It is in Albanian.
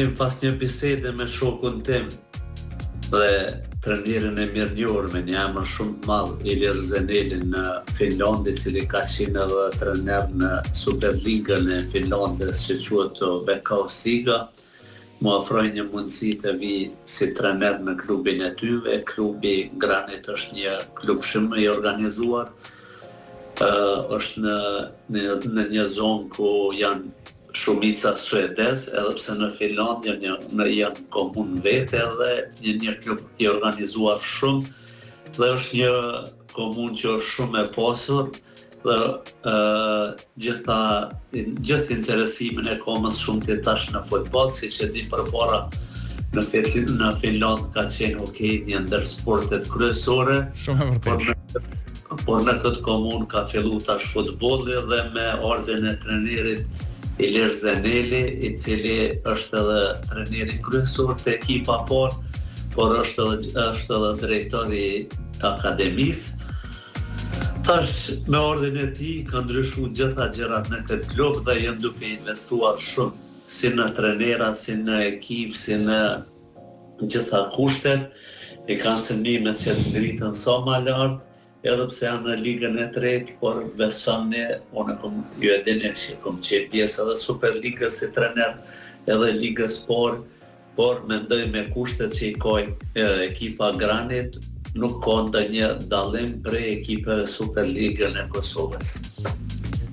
Tani pas një bisede me shokun tim dhe trenerin e mirënjohur me një emër shumë të madh, Ilir Zenelin në Finlandë, i cili ka qenë edhe trener në Superligën e Finlandës që quhet Veikkausliiga, M'u ofroi një mundësi të vij si trener në klubin e tyre. Klubi Granit është një klub shumë i organizuar. Është në në në një zonë ku janë shumica suedez, edhe pse në Finlandë janë një në janë komunë vete edhe një një klub i organizuar shumë dhe është një komunë që është shumë e pasur dhe gjitha gjithë interesimin e ka më së shumti tash në futboll, siç e di përpara në Fin në Finlandë ka qenë hokej një ndër sportet kryesore. Shumë e vërtetë. Por në, por në këtë komunë ka fillu tash futbolli dhe me ardhjen e trenerit Ilir Zeneli, i cili është edhe treneri kryesor te ekipa parë, por është edhe është edhe drejtor i akademisë. Tash me ardhjen e tij ka ndryshu gjitha gjërat në këtë klub dhe janë duke investuar shumë si në trenera, si në ekip, si në gjitha kushtet. I kanë synimet që të ngritën sa ma lart, edhe pse janë në ligën e tretë, por besoni, unë kom, ju e dini që kom qenë pjesë edhe Superligës si trener, edhe ligës parë, Por mendoj me kushtet që i ka ekipa Granit nuk ka ndonjë dallim prej ekipeve Superligën e Kosovës.